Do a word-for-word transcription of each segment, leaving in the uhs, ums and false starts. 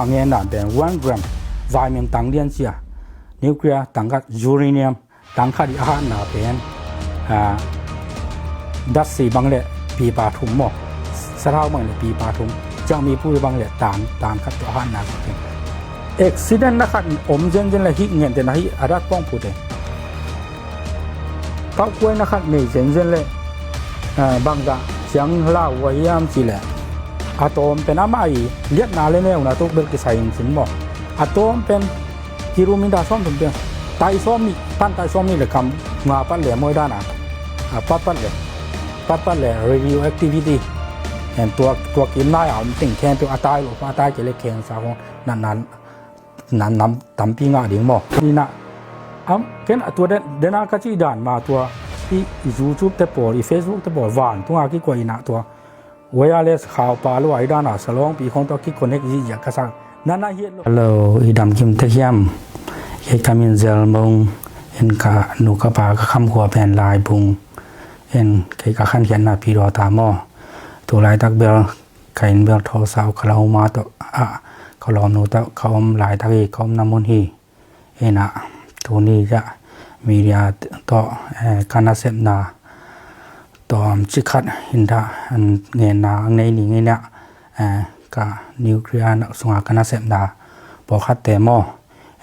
A ngen dan pen one gram, vaimin tang lian cia, nuclear tang khat, uranium tang khat i a hatna pen, ah, datsi bang le pipa thum maw, sathau bang le pipa thum, ciangmi pui bang le tan, tan khat tawh a hatna khat pen. Accident na khat om zenzen le hih ngente na hih a dat pawng pute. Kaukuai na khat nei zenzen le, ah, bangzah ciang lau uh a hiam cih le, a tawm pen amah i liatna le neuna tuk bel kisai in cin maw. A tawm pen kilometer sawm thum pen, tai sawm nih, pan tai sawm nih le kam nga pat le mawi dana, a, pat pat le, pat pat le radioactivity. En tua, tua kim nai a om ting khempeuh a tai lo, a tai kei le cancer khong nan nan nam, nam tampi ngah ding maw. Inah, am, ken a tua den, dena ka cih dan ma tua, i, i YouTube te pawl, i Facebook te pawl, vantunga kikuai inah tua wireless khaupa lo a i dana salawngpi khong tua kiconnect zihziah ka sa. Nana hiat lo. Hello, i damkim tek hiam? Kei ka min Zel Mung, en ka nu ka pa ka khamkhua pen Laibung, en kei ka khankhiatna Pi Daw ta maw. Tu laitak bel ka inn bel Tulsa, Oklahoma tawh, ah, ka lawmnu tawh ka om laitak hi, ka omna mun hi. Inah, tuni ah media tawh, eh, ka nasepna tawmcik khat in dah, an ngenna ang nei ning inah, eh, ka nuclear na sunga ka nasepna pawlkhatte maw.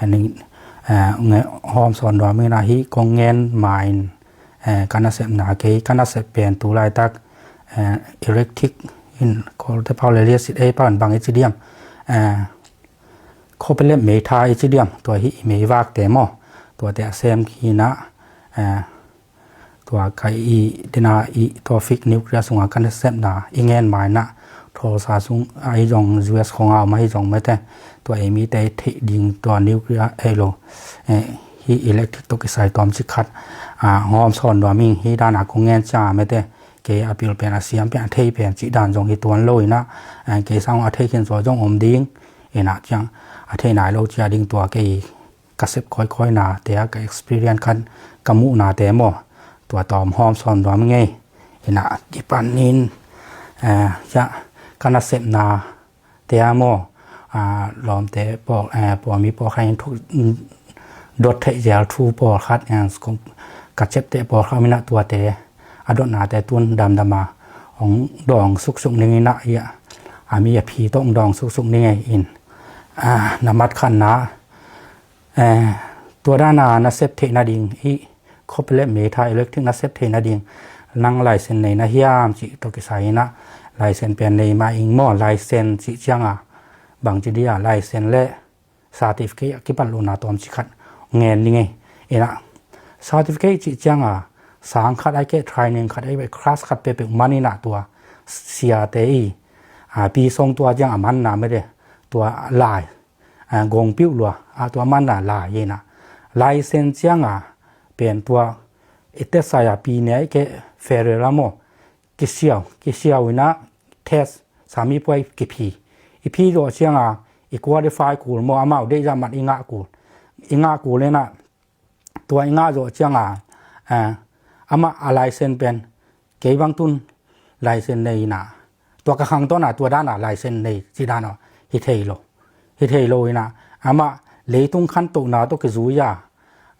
An, eh, nge-, hawm sawn nuam inah hih kong ngen ma in, eh, ka nasepna kei, ka nasep pen tu laitak, eh, electric in Kawlte pau le liasit ei pau in bang i ci diam, eh, copper le meitha i ci diam, tua hih i meivakte maw, tuate a sem hi inah, eh, tua ka i dena i tua fake nuclear sunga ka nasepna i ngen ma inah, Tulsa sung ahi zong, U S khong a om ahi zong mete, tua ei mite theih ding tua nuclear ei lo, eh, hih electric tawh kisai tawmcik khat, ah, hong hawm sawn nuam ing, hih dana kong ngen ciang a mete, kei a pil pen a siam pen a thei pen cih dan zong hi tuan lo inah, eh, kei sang a thei khin zaw zong om ding, inah ciang a thei nai lo cia ding tua kei ka sep khawikhawi nate ah ka experience khat ka muhnate maw, tua tawm hawm sawn nuam ngei. Inah kipan in, eh, cia ka nasepna te ah maw, ah, lawmte pawl, eh, pawlmi pawlkhat in thuk, mm, dot theih zel thu pawlkhat, eh, ka ciapteh pawlkhat om inah tuate a dotnate tun damdam a hong dawng suksuk ning inah, a mi a phi tawh hong dawng suksuk ning ei in, ah, na mat khatna, eh, tua dana na sep theih nading, i copper le meitha electric na sep theih nading, nang license nei na hiam cih tawh kisai inah, license pen nei mah ing maw, license cih cianga bang ci dia, license le certificate a kipat lohna tawmcik khat ngen ning ei. Inah certificate cih cianga sang khat ai kei, training khat ai kei, class khat peuhpeuh man inah tua siate i, a, pi song tua ciang a manna mede, tua lai, a, gong piuh lua, a, tua manna lai inah. License cianga pen tua i test a pi ne ai kei, federal a maw, kisiau, kisiau inah test sami puai kiphi. I phi zawh cianga i qualify kul maw, amau deih zah mat i ngah kul. I ngah kul inah tua i ngah zawh cianga, eh, amah a license pen kei bang tun license nei inah, tua ka khang tawna tua dana license nei ci dana hi thei lo. Hi thei lo inah, amah leitung khantohna tawh kizui a,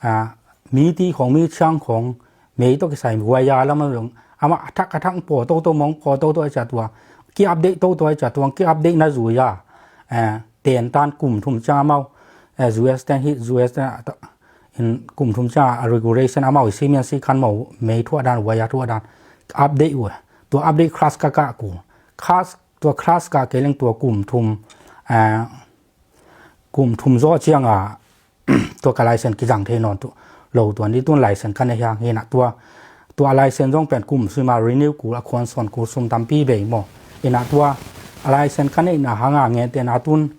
ah, miti khong, mi ciang khong, mei tawh kisai guai a lam a zong, amah a thak a thak paw toto mong paw toto a cia tua, ki update toto a cia tua, ki update na zui a, eh, ten tan kum thum ciang amau, eh, U S ten hi, U S ten a, in kum thum ciang a regulation amau i simin si khan mau, mei thuah dan, guai a thuah dan, update uh, tua update class ka kah ku, class, tua class ka kei leng tua kum thum, eh, kum thum zawh cianga, tua ka license kizang thei nawn tu lo, tua ni tun license ka nei hang hi inah tua, tua license zong pen kum sima renew kul a khuan sawn kul sum tampi bei maw. Inah tua a license ka neihna hanga ngente na tun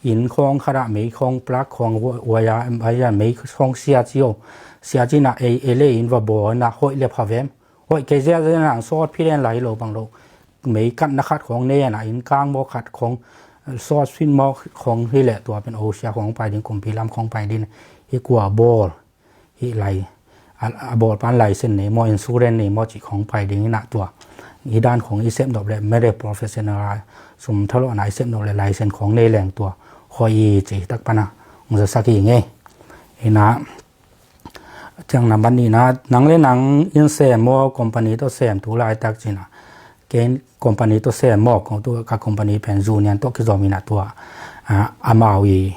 inn khawng khat ah mei khawng plug khawng wire, wire mei khawng sia ci o. Sia ci inah ei, ei le in va bawl inah hoih le pha vem. Hoih kei ziahziah nang sawt phi den lai lo bang lo. Mei katna khat khawng nei a, inn kang maw khat khawng, sawt phin maw khawng hi leh tua pen osia khawng pai ding, kumpi lam khawng pai ding. Hi kua bawl, hi lai, a, a bawl pan license nei maw, insurance nei maw cih khawng pai ding inah tua. Hi dan khawng i sep nop leh mede professional a sum thalawhna i sep nop leh license khawng nei leng tua khoi i ci tak pana hong zasak hi ngei. Ina ciang na ban ina nang le nang in sem maw, company tawh sem tu laitak cina ken company tawh sem maw, kong tu ka company pen union tawh kizom ina tua, ah, amau i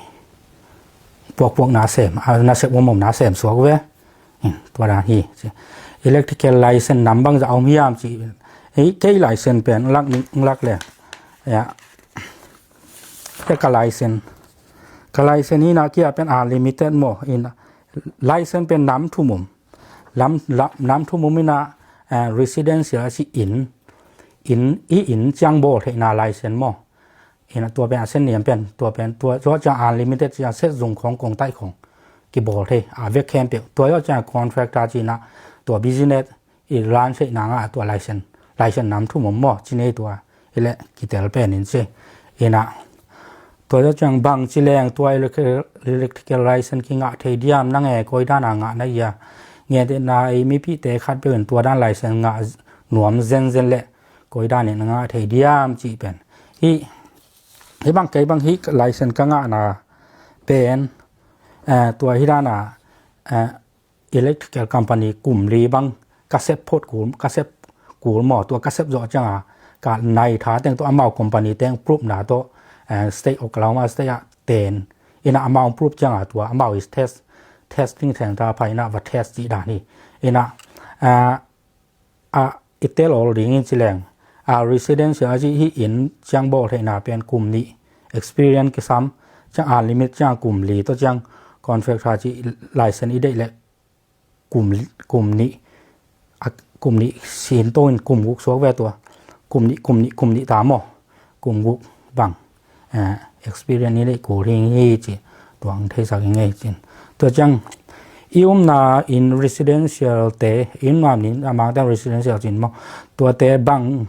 puakpuak na sem, ah, na sem uamom na sem suak ve. In tua dan hi ci. Electrical license nam bang za om hiam ci. Ei kei license pen lak ni lak le. Ya. Te ka license, ka license ina kia pen unlimited maw, ina license pen nam thum om. Lam, lam, nam thum om ina, eh, residential a si in, in, i in ciang bawl theihna license maw. Ina tua pen a sen niam pen, tua pen, tua, tua ciang unlimited ciang set zung khong kong taih khong kibawl thei, a vek khempeuh. Tua ciang contractor cina tua business i run theihna nga tua license, license nam thum om maw, ci nei tua, i le kitel pen in ci. Ina, tua tua ciang bang ci leng tua electrical, electrical license kingah thei diam, nang e koi dan a ngah na ia. Nge te na i mipite khat peuh in tua dan license ngah nuam zenzen le koi dan in ngah thei diam ci pen. Hi, hi bang kei bang hi license ka ngah na pen, eh, tua hi dan a, eh, electrical company kum li bang ka sep phot kul, ka sep kul maw, tua ka sep zawh cianga ka nai tha teng tawh amau company teng proof na tawh, eh, state Oklahoma state a ten ina amau proof cianga tua amau is test, testing center pha ina va test ci dan hi. Ina, ah, a i tel awl dingin ci leng, a residential a ci hi in ciang bawl theihna pen kum nih experience kisam, ciang a limit ciang kum li tawh ciang contractor ci license i deih leh kum, kum nih, a, kum nih sin tawhin kum guk suak ve tua. Kum nih, kum nih, kum nih ta maw. Kum guk bang, eh, experience ni leh kul hi hi ci. Tua ang theisak hi ngei cin. Tua ciang i umna in residential te, i umna in a mangte residential cin maw. Tuate bang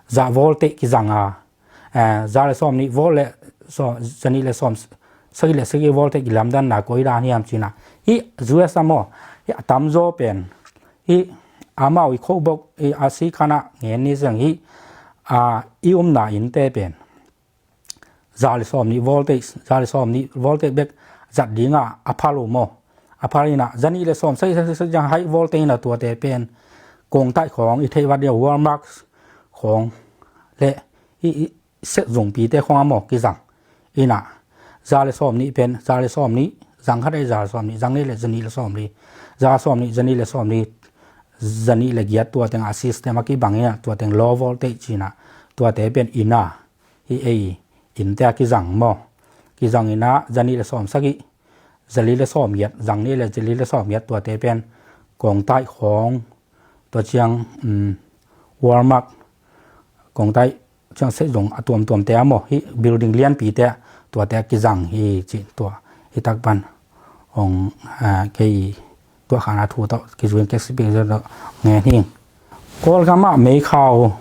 zah voltage kizang a, eh, za le sawm nih volt le, so, za nih le sawm sagih le sagih volt te kilamdanna koi dan hiam cina. Hi U S a maw, hi a tamzaw pen, hi amau i khobok, hi a si khana ngen ni zeng hi, a, i umna innte pen. Za le sawm nih volt te, za le sawm nih volt te bek zat dinga a phal uh maw. A phal ina, za nih le sawm sagih, sagih, sagih, high volt te ina tuate pen. Kong taih khawng, i theih vat dia Walmart khawng le, hi, hi, set zungpite khong a maw kizang. Ina, za le sawm nih pen, za le sawm nih, zang khat ei za le sawm nih, zang nih le za nih le sawm li. Za sawm nih, za nih le sawm li, za nih le giat tua teng a system a kibang ina, tua teng low voltage cina, tua te pen ina, hi ei, in te a kizang maw. Kizang ina, za nih le sawm sagih, za li le sawm giat, zang nih le za li le sawm giat tua te pen, kong taih khawng, tua ciang, um, Walmart, kong taih, ciang set zung a tuamtuam te a maw, hi building lianpi te, tua te a kizang hi ci tua, hi tak pan, hong, ah, kei tua khana thu tawh, ki zuin kek sipi tawh, ngen hing. Kawlgam ah meikhau,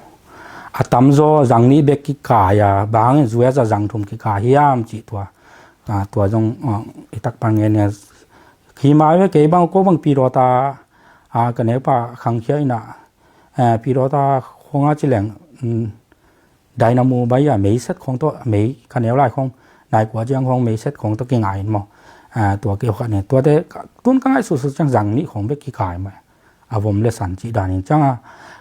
a tamzaw zang nih bek kikai a, bangin zuia za zang thum kikai hiam ci tua, ah, tua zong, ah, hi tak pan ngen ngen. Khi mai ve kei bang ko bang pi dawta, ah, ka neupa khangkhia ina, eh, pi dawta khonga ci leng, um, dynamo bai a mei set khong tawh, mei ka neu lai khong, nai kua ciang khong mei set khong tawh kingai in maw. Ah, tua kei khat ni, tuate tun ka ngaih susu ciang zang nih khong bek kikai maw. A vom le san ci dan in ciang a,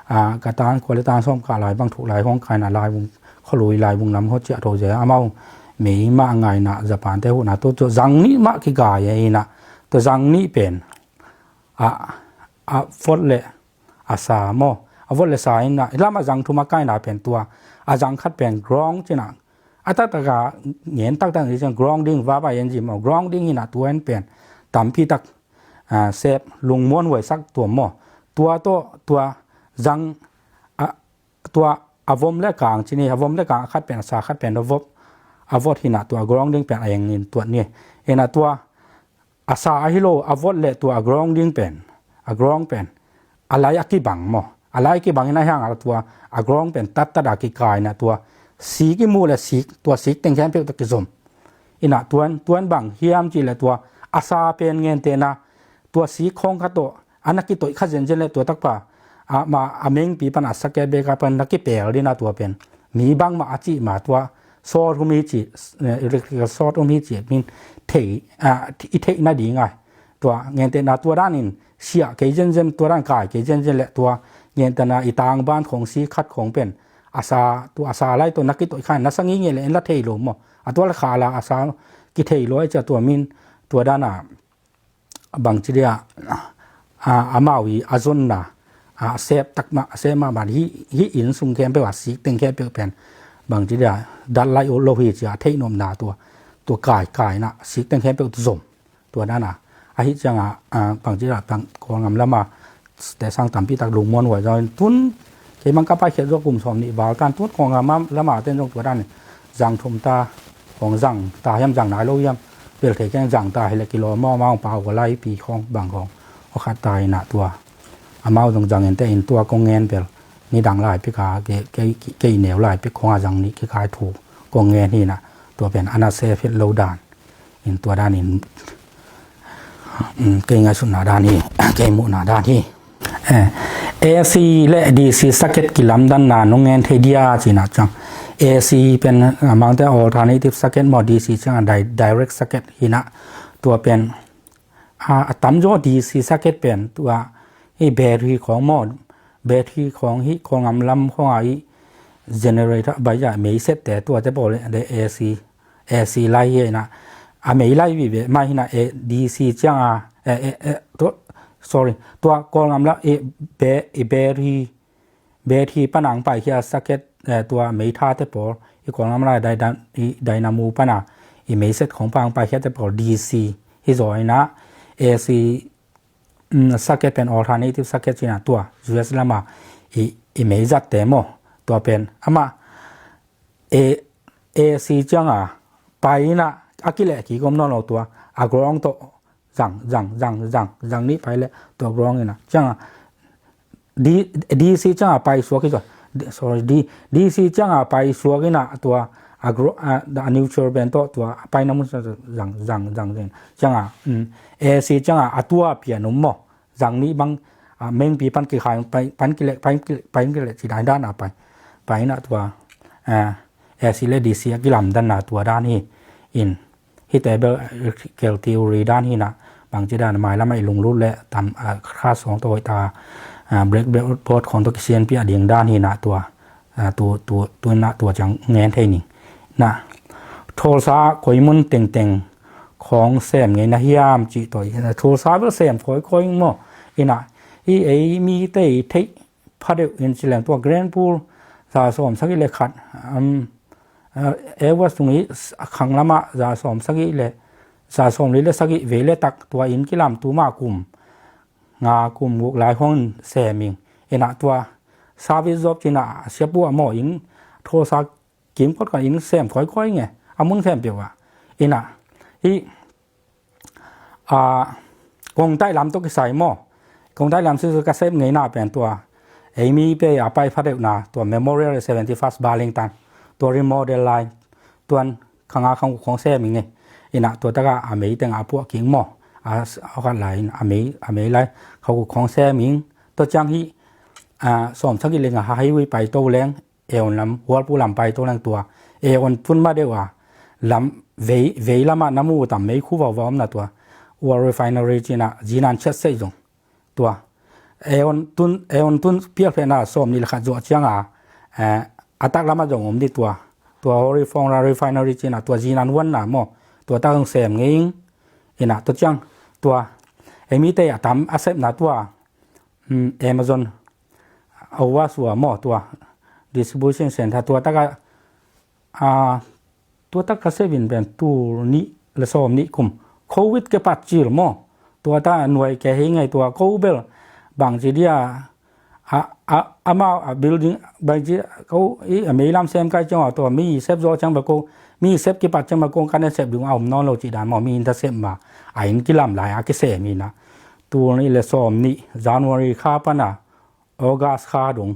ah, ka tan kua le tan sawm ka lai bang thuk lai khong kaina lai bung, kholui lai bung lam hot ciah tho ze, amau mei mah ngaina Japan te huna tu, tu zang nih mah kikai a ina, tu zang nih pen. A, a vot le a sa maw. A vot le sa ina, lam a zang thum a kaina pen tua. A zang khat pen ground cina. A taktak a ngen taktak ni ciang ground ding va ba en zi maw. Ground ding ina tua en pen. Tampi tak, ah, sep lungmuan huai sak tua maw. Tua to, tua zang, a, tua a vom le kang cini, a vom le kang a khat pen, a sa khat pen, a vop, a vot hina tua ground ding pen a eng in tuat ni. Ina tua, a sa ahi lo, a vot le tua a ground ding pen, a ground pen, a lai a kibang maw. A lai kibang ina hiang a tua, a ground pen tat tat a kikai na tua, sik i mu le sik, tua sik teng khempeuh ta kizom. Ina tuan, tuan bang hiam ci le tua, a sa pen ngen te na, tua sik khong khat tawh, a na kitoih kha zenzen le tua takpa, a ma, a mengpi pan a sake beka pan na kipel dina tua pen. Mi bang ma a ci ma tua, short um hi ci, eh, electrical short um hi ci min thei, ah, i theih nading a. Tua gentehna tua danin siah kei zenzen, tua dan kai kei zenzen le tua gentehna i tangban khong si khat khong pen a sa, tua a sa lai tua na kitoih khan na sa ngingei le en la thei lo maw. A tua la kha la a sa kithei lo ai cia tua min tua dana bangci dia, a, amau i a zonna, a, a sep tak mah, a sep mahmah hi, hi inn sung khempeuh a sik teng khempeuh pen bangci dia dat lai lo hi cia a theih nopna tua, tua kai, kaina sik teng khempeuh zom. Tua dana ahi cianga, a, bangci dia tang Kawlgam lama te sang tampi tak lungmuan huai zaw in tun kei mang ka paikhiat zaw kum sawm nih val tan tun Kawlgam lama ten zong tua danin zang thum ta, kong zang ta hiam zang nai lo hiam bel thei keng zang ta hi le kilawm maw, amau pau ka lai pi khong bang khong aw khat ta inah tua amau zong zang ente in tua kong ngen bel nidang lai pik a kei, kei, kei neu lai pik khong a zang nih kikai thu kong ngen hi inah tua pen ana se phit lo dan in tua danin, um, kei ngaihsutna dan hi, kei muhna dan hi. Eh, A C le D C circuit kilamdanna nong ngen thei dia cina ciang. A C pen, ah, mangte alternative circuit maw, D C ciang a di-, direct circuit hina tua pen, ah, a tamzaw D C circuit pen tua hi battery khong maw, battery khong hi khong am lam khong a hi generator bai ja mei set te tua te pawl le A C A C lai hi inah a mei lai vive mah hinah, eh, D C cianga, eh, eh, eh, tua, sorry, tua Kawlgam la, eh, be, eh, battery, battery pana ang paikhia circuit, eh, tua mei tha te pawl i Kawlgam la dai, dai, i dynamo pana i mei set khong pa ang paikhia te pawl D C hi zaw inah A C, mm, circuit pen alternative circuit cina tua U S lama i, i mei zat te maw tua pen ama e, A C cianga pai inah a kileh kik om nawn lo tua a ground tawh zang, zang, zang, zang, zang nih pai le tua ground inah cianga D, D C cianga pai suak hi tua, D, sorry, D, D C cianga pai suak inah tua a gro-, a, a neutral pen tawh tua a paina mun sa zang, zang, zang, zang cianga, mm, A C cianga a tua pian um maw. Zang nih bang, ah, mengpi pan kikhai, pan, pan kileh, pan kileh, pan kileh, ci dai dan a pai. Pai na tua, ah, A C le D C a kilamdanna tua dan hi in. Hite bel, ah, electrical theory dan hi na, bangci dan mailam a i lunglut le tam, ah, kha sawng tawh hoih ta, ah, blackboard khawng tawh kisianpi a ding dan hi na tua. Ah, tu, tu, tu na tua ciang ngen thei ning. Na, thawlsa koi mun tengteng khawng sem ngei na hiam cih tawh. Thawlsa bel sem koi koi maw. Ina, i ei mite i theih pha deuh in ci leng tua Grand Pool za sawm sagih le khat, um, ah, August tung i a khang lama za sawm sagih le, za sawm li le sagih vei le tak tua in kilam tuma kum nga kum guk lai hong sem ing. Ina tua service job cina a siapu a maw in thawlsa kim kot ka in sem koi koi nge. A mun khempeuh a. Ina, i, a, kongtaih lam tawh kisai maw. Kongtaih lam sisu ka sem ngeina pen tua. Ei mi pe a pai pha deuhna tua Memorial seventy first Burlington. Tua remodel lai. Tuan khanga khang khong sem ing e. Ina tua taka a mei teng a puah king maw. A, a khat lai in a mei, a mei lai khang khong sem ing. Tua ciang hi, a, sawm sagih le nga ha highway pai to leng, Eon lam, Whirlpool lam pai to leng tua. Eon tun ma deuh a, lam, vei, vei lama na mu tam mei khu vau vau om na tua. Oil refinery cina, zinan chet sei zong. Tua. Eon tun, Eon tun pial phe na sawm ni le khat zuah ciang a, eh, a tak lama zong om di tua. Tua Oil Fong la refinery cina, tua zinan wan na maw. Tua tak zong sem ngei ing. Ina, tua ciang, tua. Ei mite a tam, a sep na tua. Hmm, Amazon. A wa sua maw tua. Distribution center tua taka, a, tua taka sevin pen tul nih le sawm nih kum. Covid ke pat cil maw. Tua ta nuai ke hi ngai tua ko bel. Bang ci dia, a, a, amau a building, bang ci ko i a mei lam sem kai ciang a tua mi sep zo ciang ba ko, mi sep kipat ciang ba ko kan sep dung a om nawn lo ci dan maw mi in ta sep ma. A in kilam lai a kisem ina. Tul nih le sawm nih, January kha pana, August kha dong,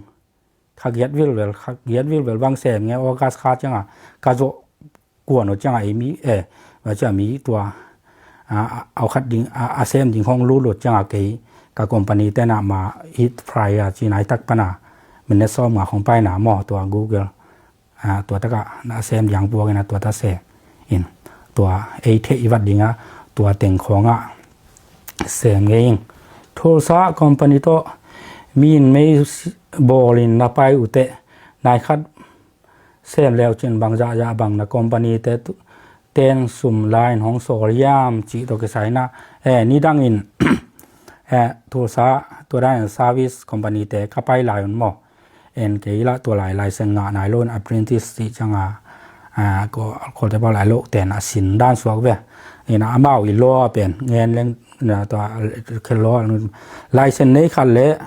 kha giat vilvel, kha giat vilvel bang sem nge August kha cianga, ka zo kuan o cianga ei mi, eh, ba cia mi tua, a, a, au khat ding, a, a sem ding hong lut lut cianga kei, ka company tena ma hit fryer ci nai tak pana, minute sawm nga hong paina maw tua Google, a, tua takah na sem diang puak in a, tua ta sem in, tua ei theih i vat ding a, tua teng khawng ah sem ngei ing. Tulsa company tawh mi in mei bawl in na pai uh teh, nai khat sem leu cin bang zahzah bang na company te tu, ten sum la in hong sawl hiam cih tawh kisai in a, eh, nidang in, eh, Tulsa, tua dan in service company te ka pai lai un maw. En kei lah tua lai license ngah nai lo in apprentice cih ciang a, ah, ko, Kawlte bang lai lo ten a sin dan suak ve. In a amau i law pen ngen leng, na tua, khe law, license nei khat le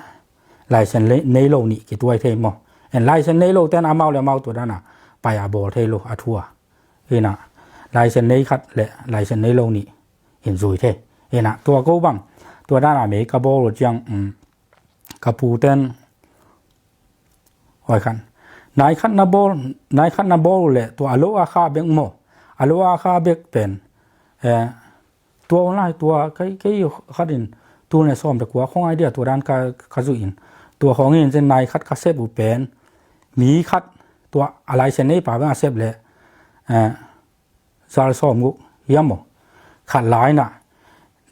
license le, nei lo nih kituai thei maw. En license nei lo ten amau le amau tua dan a pai a bawl thei lo a thu a. In a license nei khat le license nei lo nih in zui thei. In a tua ko bang, tua dan a mei ka bawl uh ciang, um, ka pu ten, hoi khan, nai khat na bawl, nai khat na bawl uh le tua a lo a kha bek maw. A lo a kha bek pen, eh, tua online tua kei, kei khat in tul ne sawm le kua khong ai dia tua dan ka, ka zui in. Tua khong in cin nai khat ka sep uh pen, mi khat tua a license nei pa bek a sep le, eh, zal sawm guk hiam maw. Khat lai in a,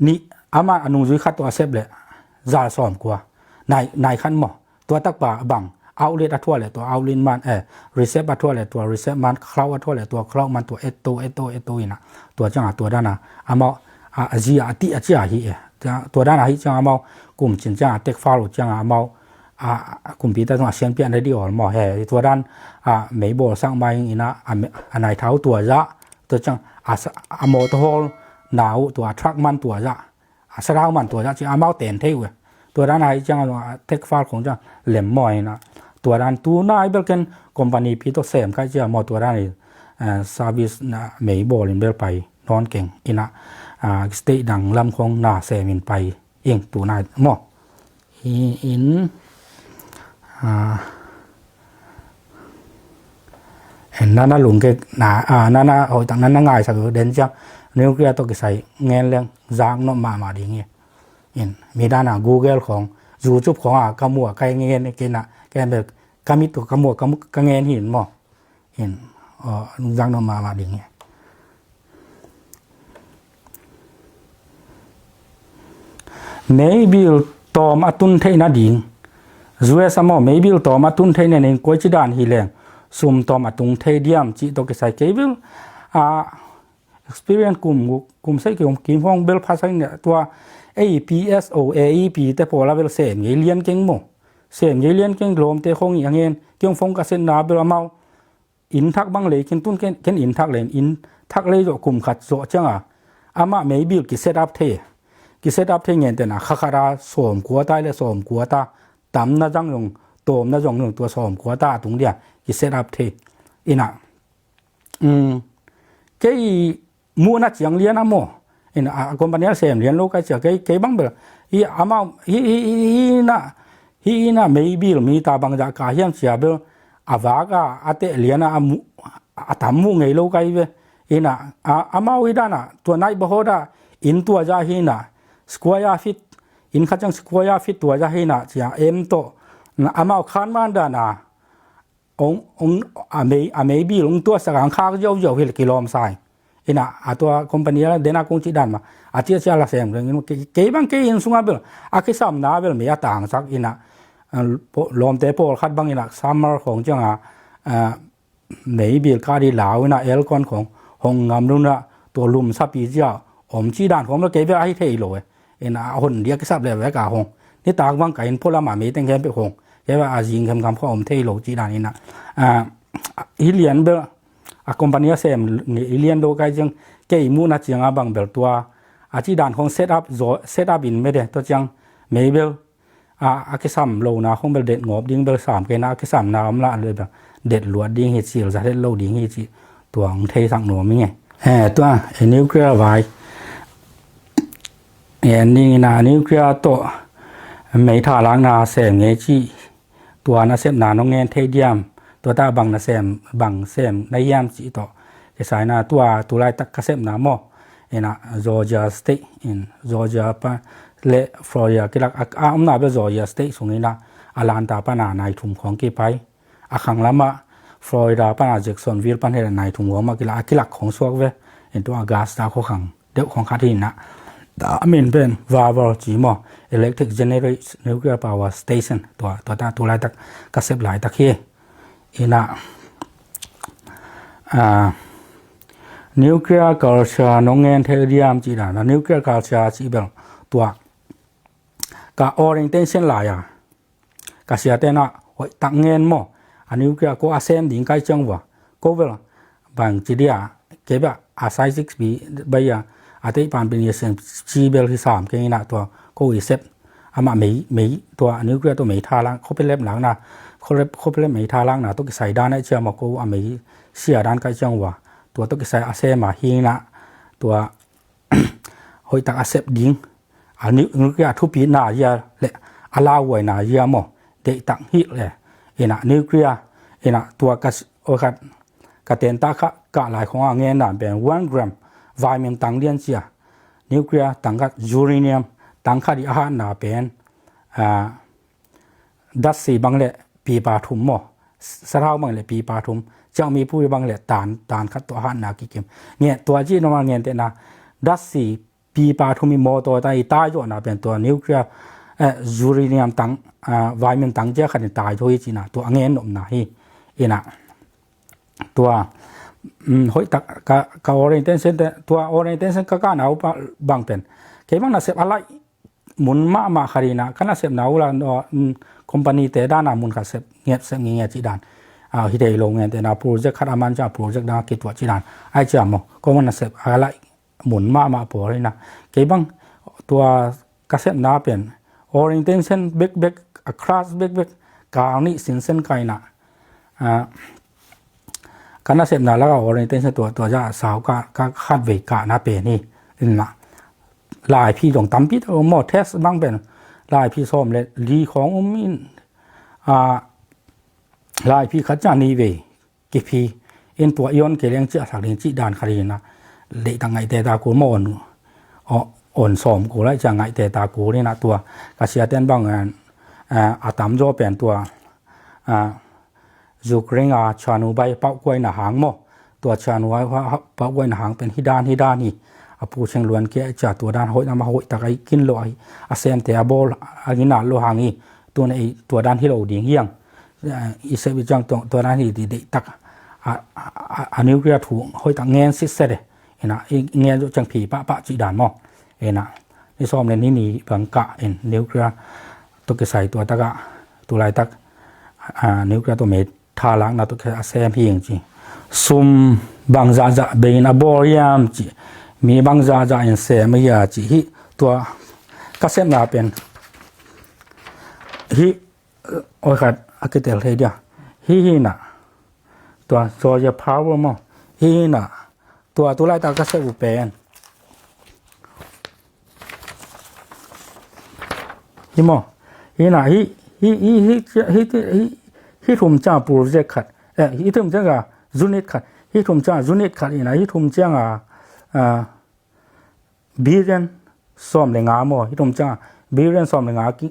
nih amah a nungzui khat tua a sep le, zal sawm kua. Nai, nai khat maw. Tua takpa bang, outlet a thuah le tua outlet man, eh, receipt a thuah le tua receipt man, cloud a thuah le tua cloud man tua et to, et to, et to in a. Tua ciang a tua dan a, amau, a, a zi a ti a cia hi e. Tua, tua dan a hi ciang amau, kum cin ciang a tek fal uh ciang a amau, a, a kumpi ta zong a sian pian ready all maw he. Tua dan, a, mei bawl sak mai in a, a, me-, a nai thau tua zah, tua ciang, a sa-, a motor haul na uh tua truck man tua zah, a sarau man tua zah, ci amau ten thei uh e. Tua dan a hi ciang a, a tek fal khong ciang lem maw in a. Tua dan tu nai bel ken company pi tawh sem kai cia maw tua dan i, eh, service na mei bawl in bel pai nawn keng in a, ah, state dang lam khong na sem in pai ing tu nai maw. Hi in, ah, en nana lungke na, ah, nana hoih tak nana ngaisak den ciang nuclear tawh kisai ngen leng zak nop mahmah ding hi. In, mi dan a Google khong, YouTube khong a ka muh a ka ngen kei in a, ken bel ka mit uh ka muh a ka mu-, ka ngen hi in maw. In, aw, lungzak nop mahmah ding hi. Mei bill tawm a tun theih nading. U S a maw, mei bill tawm a tun theih nading, koi ci dan hi leng sum tawm a tung thei diam cih tawh kisai kei bel, a, experience kum, kum sei kum kim hong bel pha sai ne tua A P S O, A E P te pawl a bel sem ngei lian keng maw. Sem ngei lian keng lawmte khong i a ngen, keng phone ka setna bel amau inn thak bang lei kin tun ken, ken inn thak lei, inn thak lei zawh kum khat zawh ciang a, amah mei bill ki set up thei. Ki set up thei ngen tena kha khat a sawm kua ta le sawm kua ta, tam na zang zong, tawm na zong zong tua sawm kua ta a tung dia ki set up thei. In a, um, kei muhna ciang lian a maw. In a, a company a sem lian lo kai cia kei, kei bang bel. Hi amau, hi, hi, hi, hi na, hi na mei bill mi ta bang zah ka hiam cia bel. A vak a, a teh lian a, a mu-, a tam muh ngei lo kai ve. In a, a, amau hi dan a, tua nai baho da, in tua zah hi na, square feet, in khat ciang square feet tua zah hi na, cia em to. Na amau khan man dan a, ong, ong, a mei, a mei bill ong tua sak ang khak ziau ziau hi le kilawm sai. In a, a tua company a den a kong ci dan ma. A cia cia la sem reng in kei, kei bang kei inn sung a bel. A kisam na bel mei a tang sak in a, a, po-, lawmte pawl khat bang in a summer khong ciang a, a, mei bill ka di lau in a aircon khong, hong ngam lun a, tua lum sapi cia, om ci dan khong bel kei bel a hi thei lo e. In a hon dia kisap le vek a hong. Ni tak bang ka inn phulam a mei teng khem pe hong. Kei bel a zing khem kam kha om thei lo ci dan in a. A, hi lian bel a company a sem i lian lo kai ciang kei muhna ciang a bang bel tua. A ci dan hong set up zo, set up in mede to ciang mei bel. A, a kisam lo na hong bel det ngop ding bel sam kei na a kisam na om la le bel. Det luat ding hi cil za det lo ding hi ci. Tua hong thei sak nuam i nge. Eh, tua, eh, nuclear vai. En ding in a nuclear tawh mei tha lak na sem ngei ci. Tua na sepna nong ngen thei diam. Tua ta bang na sem, bang sem na hiam ci tawh. Kisai na tua tu laitak ka sepna maw. In a Georgia State in Georgia pa le Florida kilak a, a omna bel Georgia State sung in a Atlanta pan a nai thum khong kipai. A khang lam a Florida pan a Jacksonville pan hi leh nai thum khawng mah kila a kilak khawng suak ve. In tua Augusta khua khang deuh khawng khat hi in ah, a min pen VAWGC maw, Electric Generates Nuclear Power Station, tua, tua ta tu laitak ka sep laitak hi. In ah, ah, nuclear culture nong ngen thei diam cih dan a, nuclear culture cih bel tua ka orientation lai a ka siate in ah hoih tak ngen maw, a nuclear ko a sem ding kai ciang vua, ko bel bang ci dia, kei bel a sai six pi bai a, a tei pan pen i sem ci bel hi sam kei in ah tua ko i sep amah mei, mei tua nuclear tua mei tha lak, khopelep lakna, khopelep, khopelep mei tha lakna tua kisai dan a ciang maw, ko a mei sia dan kai ciang vua, tua tua kisai a sem a hi in ah tua hoih tak a sep ding, a nu-, nuclear a thupina zia le a lauhuaina zia maw, deihtak hi le. In ah nuclear, in ah tua ka s-, oi khat ka tenta kha ka lai khawng a ngen dan pen one gram vaimin tang lian cia, nuclear tang khat, uranium tang khat i a hatna pen, ah, datsi bang le pipa thum maw, sathau bang le pipa thum, ciangmi pui bang le tan, tan khat tua hatna kikim. Nge tua ci noma ngen tena, datsi pipa thum i mawtaw ta i tai zawhna pen tua nuclear, eh, uranium tang, ah, vaimin tang cia khat in tai zaw hi cina tua a ngen nopna hi. In ah tua, um, hoih tak ka, ka orientation te, tua orientation ka ka nau pa, bang pen kei bang nasep a laih mun mahmah khat in ah, ka nasepna uh la, um, company te dan a mun khat sep ngiat, sep ngiat cih dan. Ah, hi thei lo ngen tena project khat a man cia project dan a kituah cih dan. Ai cia maw, ko man nasep a laih mun mahmah pawl in ah, kei bang tua ka sepna pen orientation bekbek, a class bekbek, kal nih sinsen ka in ah, ah, ka nasepna lak a orientation tua, tua zah sau ka, ka khatvei kahna pen hi. In ah laiphi dong tampi ta maw, test bang pen laiphi sawm le li khawng um in, ah, laiphi khat cia nih vei kiphi in tua i on kei leng ciah sak ding cih dan khat hi in ah, deihtak ngaihte ta kul maw, on, on, on sawm kul lai cia ngaihte ta kul in ah tua ka siaten bang, eh, a tamzaw pen tua, ah, Ukraine a Chernobyl pauhkuaina hang maw, tua Chernobyl pauhkuaina hang pen hi dan, hi dan hi. A pu Cheng Luan kia cia tua dan hoih nama hoih tak a i kin lo a hi, a semte a bawl a ginat lo hang hi. Tuna i tua dan hi lo ding hiang. Eh, i sep i ciang tua, tua dan hi di deihtak. A, a, a, a nuclear thu hoih tak ngen sitset e. In ah i ngen zo ciang phi pahpah cih dan maw. In ah ni sawm le ni ni bang kah in nuclear tua kisai tua tak a, tu laitak, ah, nuclear tua mei tha lakna tua kisai a sem hi ing ci. Sum bang zahzah bei in a bawl hiam ci. Mi bang zahzah in sem a hia ci hi. Tua ka sepna pen hi, oi khat a kitel thei dia. Hi hi na. Tua solar power maw. Hi hi na. Tua tu laitak ka sep uh pen hi maw. Hi na, hi, hi, hi thum ciang project khat. Eh, hi thum ciang a unit khat. Hi thum ciang a unit khat hi na, hi thum ciang a, ah, billion sawm le nga maw. Hi thum ciang a billion sawm le nga a ki,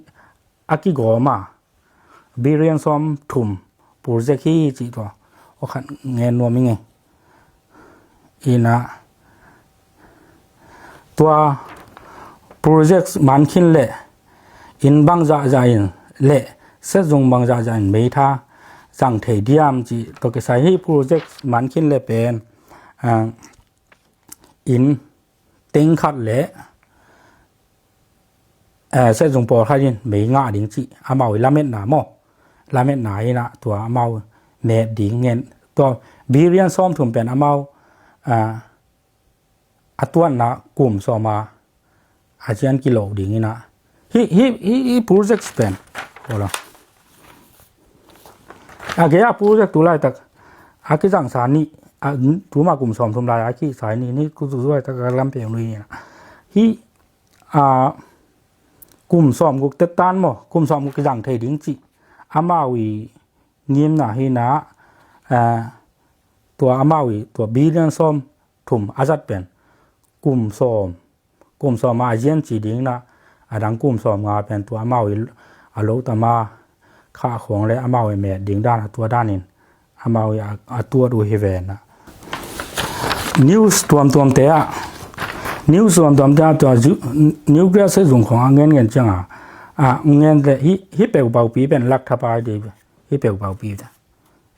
a kigawm a. Billion sawm thum project hi cih tua. Aw khat ngen nuam i ngei. Hi na. Tua project man khin le inn bang zahzah in le set zung bang zahzah in mei tha zang thei diam cih tua kisai hi. Project man khin le pen, ah, inn teng khat le, eh, set zung pawlkhat in mei ngah ding cih amau i lametna maw. Lametna hi na, tua amau met ding ngen. Tua billion sawm thum pen amau, ah, a tuanna kum sawm a a cian kilo ding hi na. Hi, hi, hi, hi project pen. Hola. A gei a project tu laitak a kizang sa ni, a, tuma kum sawm thum lai a kisa ni, ni ku tu laitak a lam peng lui hi na. Hi, a, kum sawm guk tetan maw, kum sawm guk kizang thei ding cih amau i ngimna hi na. A, tua amau i tua billion sawm thum a zat pen kum sawm, kum sawm a a zian ci ding na, a dang kum sawm nga pen tua amau i a lo tama kha khawng le amau i met ding dan a tua danin, amau i a, a tuat uh hi ve na. News tuamtuamte ah, news tuamtuamte ah tua zu-, nuclear sep zung khong a ngen ngen cianga, a ngen le hi, hi peuh paupi pen lak thapai dei, hi peuh paupi te.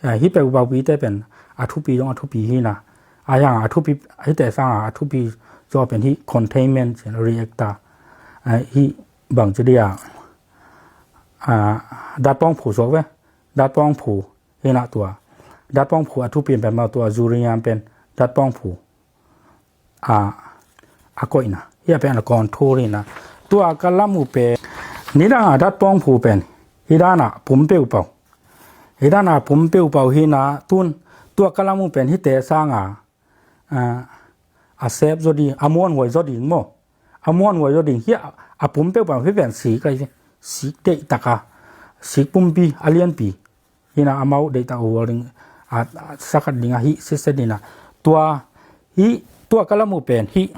A, hi peuh paupi te pen a thupi zong a thupi hi na. A yang a thupi, hite sanga a thupi zaw pen hi containment reactor. A, hi bang ci dia, a, datpawng phu zaw ve. Datpawng phu hi na tua. Datpawng phu a thupi pen mau tua uranium pen datpawng phu a, a koihna. Hi a pen a control hi na. Tua ka lam uh pen nidang a datpawng phu pen hi dana pum peuh pau. Hi dana pum peuh pau hi na tun tua ka lam uh pen hite sanga, a, a sep zaw ding, a muanhuai zaw ding maw. A muanhuai zaw ding hi a, a pum peuh pau hi pen sik a, sik deih taka, sik pumpi, a lianpi. Hi na amau deih tak hual ding, a, a sakhat ding a hi sitset hi na. Tua, hi, tua ka lam uh pen hi,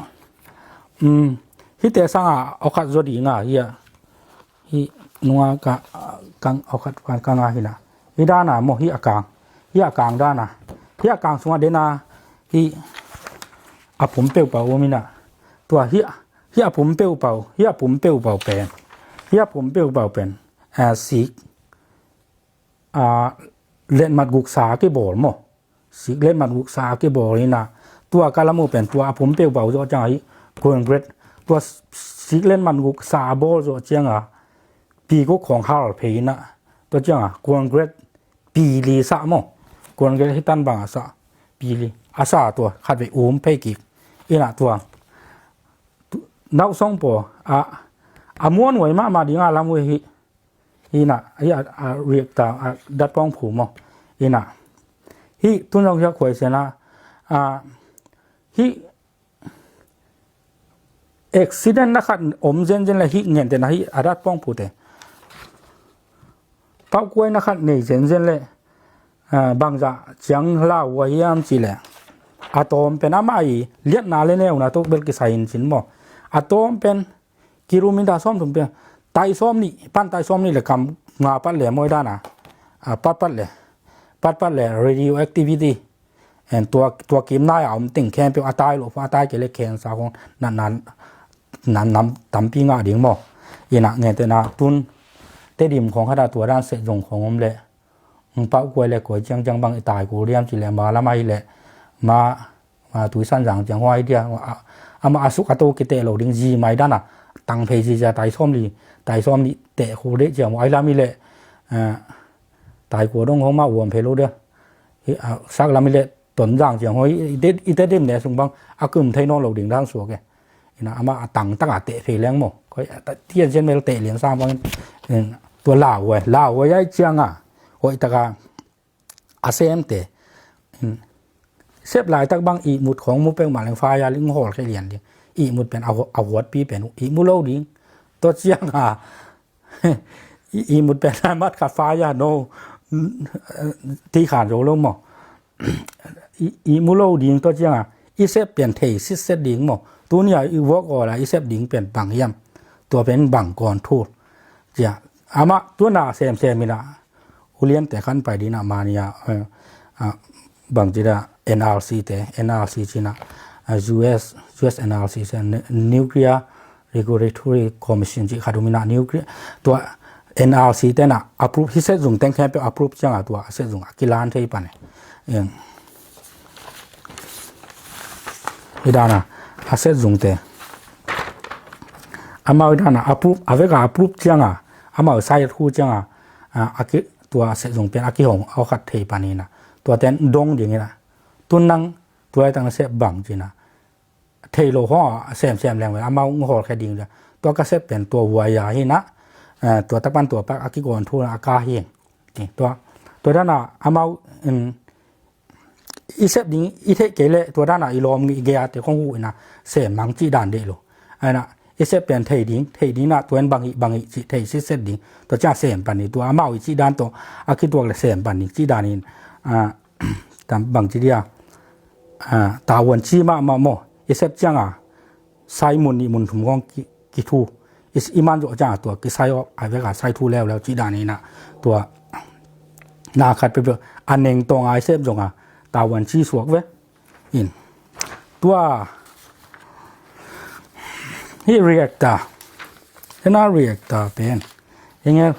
um, hite sanga awkhat zaw ding a, hi a, hi nunga ka, kang awkhat ka nga hi na. Hi dana maw, hi a kang. Hi a kang dana. Hi a kang sunga dena, hi a pum peuh pau um hi na. Tua hi, hi a pum peuh pau, hi a pum peuh pau pen. Hi a pum peuh pau pen. A, sik. A, letmat guksa a kibawl maw. Sik letmat guksa a kibawl hi na. Tua ka lam uh pen tua a pum peuh pau zaw cianga hi. Kuan gret. Tua sik letmat guksa a bawl zaw cianga. Pi guk khong hal phei hi na. Tua cianga. Kuan gret. Pi li sa maw. Kuan gret hi tan bang a sa. Pi li. A sa tua. Khat vei um phei kik. Hi na tua. Tu-, nau song po. A, a muanhuai mahmah dinga lam uh hi. Hi na, hi a, a reactor, a datpawng phu maw. Hi na. Hi, tun zong hi a khuai sena, a, hi accident na khat om zenzen le hi ngente na hi a datpawng phu te. Paukuai na khat nei zenzen le, a, bangzah ciang lau uh a hiam ci le. A tawm pen amah i liatna le neuna tuk bel kisai in cin maw. A tawm pen kilometer sawm thum pia. Tai sawm nih, pan tai sawm nih le kam nga pat le mawi dana. A, pat pat le. Pat pat le radioactivity. En tua, tua kim nai a om ting khempeuh a tai lo, a tai ke le cancer khong na, na, na, nam tampi nga ding maw. Ina ngente na tun Tedim khong hada tua dan sep zung khong om le. Hong pau kuai le kuai ciang ciang bang i tai kul diam ci le ma lam ahi le ma, ma tui san zang ciang huai dia. A, ama a suk a to kite lo ding zi mai dana. Tang phei zi zia tai sawm li, tai sawm li te kul de ciang huai lam i le, a, tai kua dong hong ma uam phei lo dia. Hi, a, sak lam i le ton zang ciang huai i te, i te dim ne sung bang a kum thei nawn lo ding dang suak e. Ina ama a tang taka teh phei leng maw. Koi, a, ta, tian sian mel teh lian sang bang, in, tua lau huai, lau huai ai ciang a. Hoi taka a sem te. In, sep lai tak bang i mut khong mu pek ma leng fai a ling hol khe lian ding. I mut pen a hu-, a huat pi pen i mu lo ding. Tua ciang a. I, i mut pen a mat khat fai a no. Ti khan zo lo maw. I, i mu lo ding tua ciang a, i sep pen thei sitset ding maw. Tunia i vuak awl a i sep ding pen bang hiam. Tua pen bang kawn thul. Cia, ama tuna sem sem ina, ulian te khan pai dina mania, eh, a, bang cida N R C te, N R C cina, a, U S, U S N R C cina, Nuclear Regulatory Commission ci khat um ina nuclear, tua N R C tena approve, hi sep zung teng khempeuh approve cianga tua sep zung a kilan thei pan e. Em. Hi dana, a sep zung te. Amau hi dana approve, a veka approve cianga, amau sai thu cianga, a, a ki, tua sep zung pen a kihong, a khat thei pan ina. Tua ten dong ding ina. Tun nang, tua tang sep bang cina. Thei lo hong a sem sem leng ve, amau ng hol khe ding le. Tua ka sep pen tua huai a hi na, eh, tua tapan tua pak a kikawn thu na a ka hi. Ti, tua, tua dana amau, mm, i sep ding, i thei kei le, tua dana i lawm ngi i gei a te khong hu ina, sem mang ci dan de lo. Ai na, i sep pen thei ding, thei ding na, tua en bang hi, bang hi, ci thei sitset ding. Tua cia sem pan ni, tua amau i ci dan to, a kituak le sem pan ni, ci dan in, a, tam bang ci dia. A, tavuan ci mahmah maw, i sep cianga, sai mun nih mun thum khong ki, kithu, i, i man zawh cianga tua, kisai aw, a veka sai thu leuleu ci dan ina, tua, Na khat peuhpeuh a neng tawh ngai sep zong a tavuan ci suak ve. In tua hih reactor, ena reactor pen hingel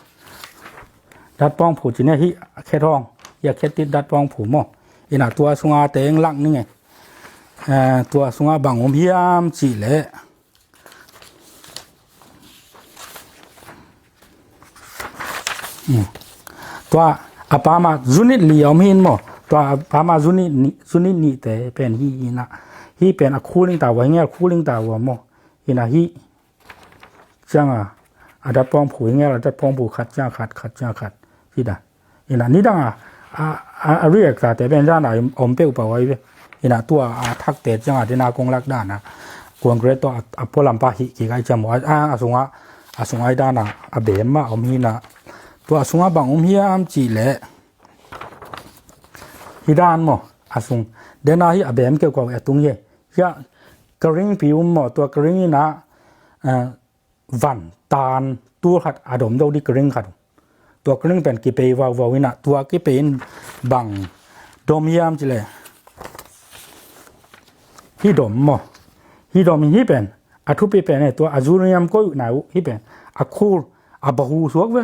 datpawng phu ci ne hih a khet hawng, hih a khet tit datpawng phu maw. Ina tua sunga teng lak ning e. Eh, tua sunga bang om hiam cih leh, tua a pama unit li a om hi in maw. Tua a pama unit nih, unit nihte pen hi ina, hih pen a cooling tower, hingel cooling tower maw. Ina hih cianga a datpawng phu, hingel a datpawng phu khat cianga khat, khat cianga khat hi da. Ina nidang a, a, a, a reactor te pen zan a om peuh pah uh ahi ve. Ina tua a thakte cianga dena kong lak dan a concrete tawh a, a pualam pah hih kik ahi ciang maw. A, a, a sunga, a sunga hi dan a, a bem mah om hi na. Tua a sunga bang om hiam cih leh hih dan maw. A sung dena hih a bem keuhkeuh a tung hi. Hia ka ringpi um maw, tua ka ring ina, eh, van tan tul khat a dom do di ka ring khat. Tua ka ring pen kipei vauvau ina, tua kipei in bang dom hiam cih leh hih dom maw. Hih dom in hih pen a thupi pen e, tua a uranium koihna uh hih pen a khul a bahu suak ve.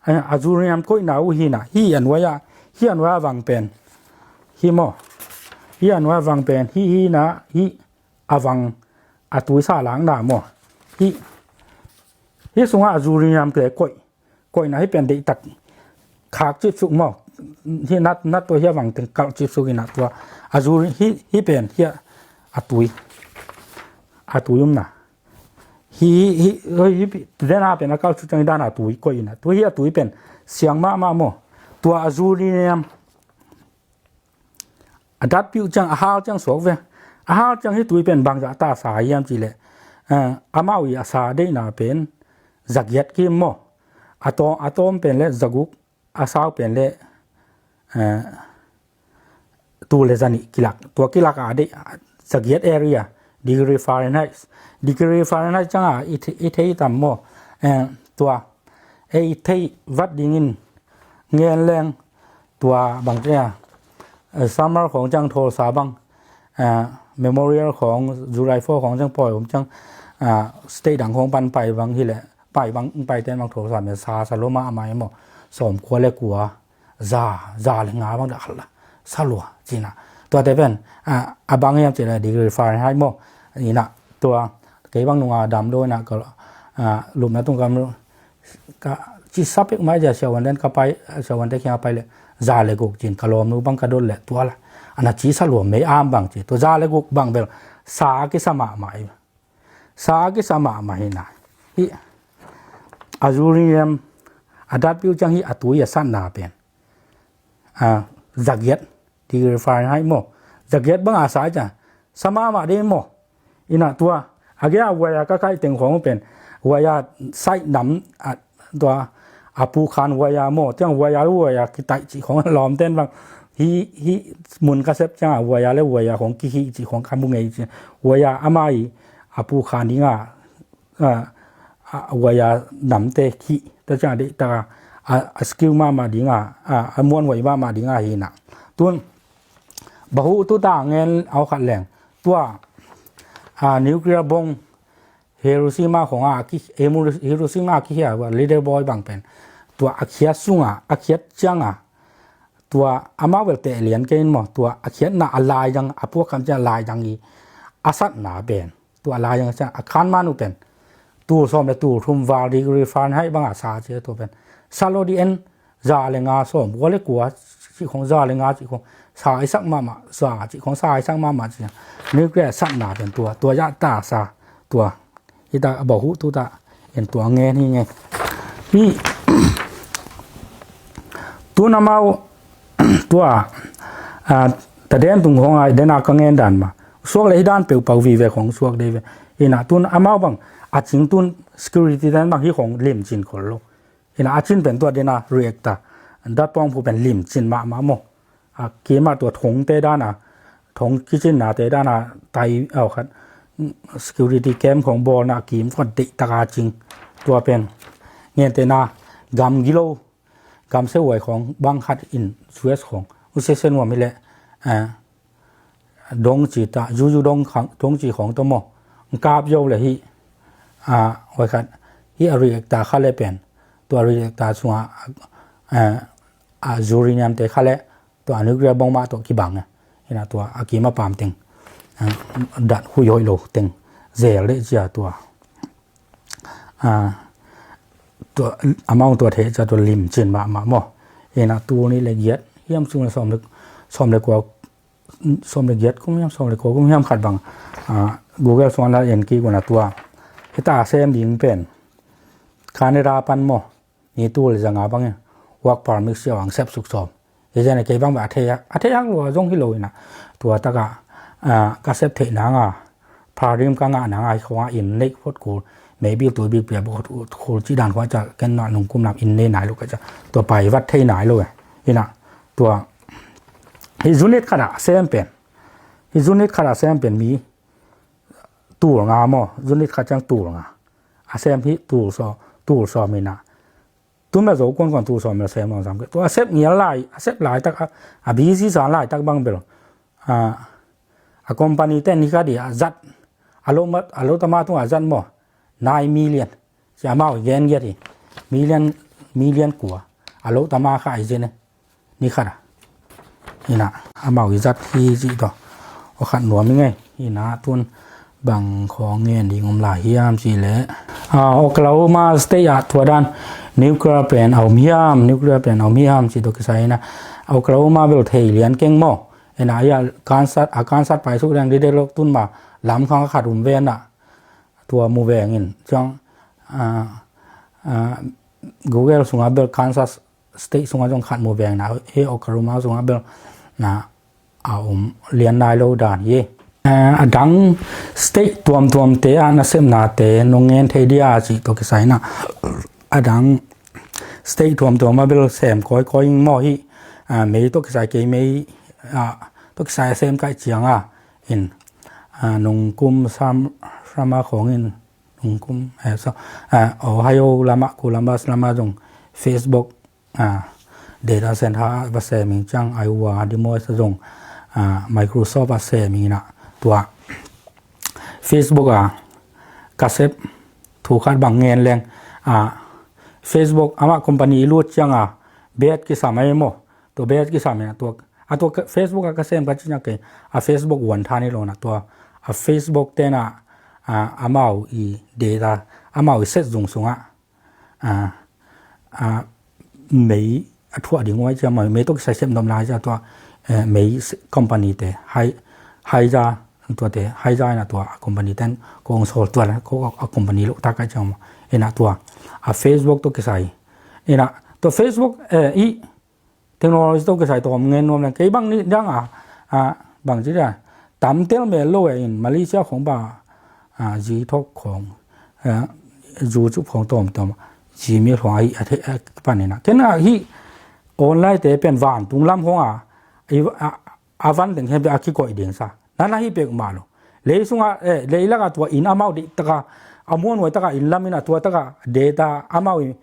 A, a uranium koihna uh hi na, hih a nuai a, hih a nuai a vang pen hih maw. Hih a nuai a vang pen hih hi na, hih a vang a tui sa lakna maw. Hih, hih sunga a uranium te koih, koihna hih pen deihtak khak cipsuk maw. Hih nat, nat tua hih a vang teng kalh cipsuk ina tua a uri, hih, hih pen hih a tui, a tui umna. Hih, hih, hih, hih dena pen a kalh cipsuk ciang hih dana a tui koih ina, tua hih a tui pen siang mahmah maw. Tua a uranium a datpih uh ciang a hal ciang suak ve. A hal ciang hih tui pen bangzah ta sa hiam cih leh, eh, amau i a sa deihna pen zagiat kim maw. A tawm, a tawm pen le zaguk, a sau pen le, eh, tul le zanih kilak. Tua kilak a deih zagiat area, degree Fahrenheit. Degree Fahrenheit cianga i the-, i thei tam maw. Eh, tua, eh, i thei vat dingin ngen leng tua bang cia, eh, summer khawng ciang Tulsa bang, eh, Memorial khawng, July four khawng ciang pawi om ciang, eh, state dang khawng pan pai bang hi leh, pai bang, pai ten bang Tulsa me sa, sa lua mahmah hi maw. Sawm kua le kua, za, za le nga bang dah khat la, sa lua, cina. Tuate pen, eh, a bang hiam cih leh degree Fahrenheit maw. Ina, tua, kei bang nunga dam lo ina ka, eh, lupna tung kam lo, ka ci sa pek mai dia siavuan den ka pai, siavuan te kiang a pai le za le guk cin ka lawmnu bang ka dot le tua la. Ana ci sa lua mei am bang ci. Tua za le guk bang bel sa a kisa mahmah hi. Sa a kisa mahmah hi na. Hih a uranium a datpih uh ciang hih a tui a satna pen, a, zagiat degree Fahrenheit maw. Zagiat bang a sa ciang sa mahmah ding maw. Ina tua a gei a wire ka kaih teng khawng uh pen wire side nam, a, tua a pukhan wire maw, tiang wire, wire kitaih cih khawng lawm ten bang. Hih, hih mun ka sep ciang a wire le wire khawng kihih cih khawng ka mu ngei cih. Wire amah i a pukhan ding a, a, a, wire namte hih, tua ciang a deihtak a, a, a skew mahmah ding a, a, a muanhuai mahmah ding a hi na. Tun bahu tuta ngen au khat leng. Tua, a, nuclear bomb Hiroshima khawng a ki, Hiroshima a kihia, little boy bang pen. Tua a khiat sunga, a khiat cianga. Tua amau bel teh lian kei in maw. Tua a khiatna a laidang, a puak kham ciang a laidang i a satna pen. Tua a laidang ciang a khan man uh pen. Tul sawm le tul thum val degree Fahrenheit bang a sa cia tua pen. Sa lo di en, za le nga sawm, kua le kua, cih khawng za le nga, cih khawng sa i sak mahmah, sa, cih khawng sa i sak mahmah, cih nuclear satna pen tua, tua ya ta sa, tua. Hita a bahu tuta, en tua ngen hi ngen. Hi, tun amau, tua, a, ta den tung khawng a, dena ka ngen dan ma. Suak le hi dan peuh pau vive khawng suak dei ve. Ina tun amau bang, a cing tun security den bang hi khawng lim cin khol lo. Ina a cin pen tua dena reactor. Datpawng phu pen lim cin mahmah maw. A kima tua thongte dana, thong kicinnate dana, tai, au khat, security camp khawng bawlna kim khawng deih taka cing. Tua pen. Ngente na, gam gilo, kamse huai khawng bang khat in US khawng usia se nuam hi leh, dong ci ta, yuyu dong khawng, dong ci khawng tawh maw, kap yo le hi, huai khat hi a reactor kha le pen, tua reactor sungah a uranium te kha le tua a nuclear bomb ah tawh kibang e. Ina tua a kim a pam teng, dat hui hoih lo teng zel le cia tua, tua amau tua thei cia tua lim cin mahmah maw. Ina tul nih le giat hiam sung le sawm le, sawm le kua, sawm le giat kum hiam, sawm le kua kum hiam khat bang, Google sungah la en kik un a tua hita sem ding pen Canada pan maw, ni tul le zanga bangin work permit siau ang sep suk sawm. Hi zen a kei bang bang a thei hak, a thei hak lua zong hi lo ina. Tua taka ka sep theih nanga, parim ka ngah nanga hi khonga in neih phot kul, meibil tuibil pia phot kul ci dan khua ca ken na nung kum lam in nei nai lo ka ca. Tua pai vat thei nai lo e. Ina tua hi unit khat a sem pen, hi unit khat a sem pen mi tul nga maw, unit khat ciang tul nga. A sem hi tul sawm, tul sawm ina. Tun la zo kuan kuan tul sawm mel sem nuam sam ke. Tua a sep ngial lai, a sep laitak, a busy sa laitak bang bel, a company ten ni kha di a zat, a lo tama tung a zat maw, nine million. Cia amau i gen giat hi, million, million kua a lo tama kha ai zen e. Ni khat a ina amau i zat hi cih tawh a khat nuam i ngei. Ina tun bang khawng ngen ding om lai hiam cih leh, Oklahoma State ah tua dan nuclear plant a om hiam, nuclear plant a om hiam cih tawh kisai ina Oklahoma bel thei lian keng maw. Ina ia Kansas, a Kansas pai suk dang dide lok tun ma lam khang khat um ve na tua mu vengin ciang, Google sungah bel Kansas State sungah zong khat mu veng na hi, Oklahoma sungah bel na a om lian nai lo dan hi. A dang state tuamtuamte a nasepnate nong ngen thei dia cih tawh kisai na a dang state tuamtuam a bel sem kawikawi ing maw hi. Mei tawh kisai kei mei tawh kisai a sem kaih cianga in nung kum sam, sama khawngin nung kum, eh, so, Ohio lama, Columbus lama zong Facebook data center va sem ing ciang, Iowa Des Moines zong Microsoft a sem ing ina tua Facebook a ka sep thu khat bang ngen leng, Facebook ama company i lut cianga bet kisam ai maw, tua bet kisam ina tua a tua Facebook a ka sem ka ciang kei a Facebook wan than i lo na tua a Facebook tena amau i data, amau i set zung sunga mei a thuah ding uai cia mei tawh kisai sem dom lai cia tua mei company te hai, hai za, tua te hai za ina tua a company ten kong sol tua ko a company lo ta kai ciang ina tua a Facebook tawh kisai ina tua Facebook i technology tawh kisai tawm ngen nuam leng kei bang ni dang a, bang ci dia tamtel mel lo e in Malaysia khong ba, zi thok khong, zu cup khong tawm tawm, Gmail khong ahi a thei a pan ina ken a hi online te pen vantung lam khong a a van teng hen pe a kikoih ding sa nana hi pek mah lo. Lei sunga, eh, lei laka tua in amau dih taka a muan uai taka in lam ina tua taka data amau i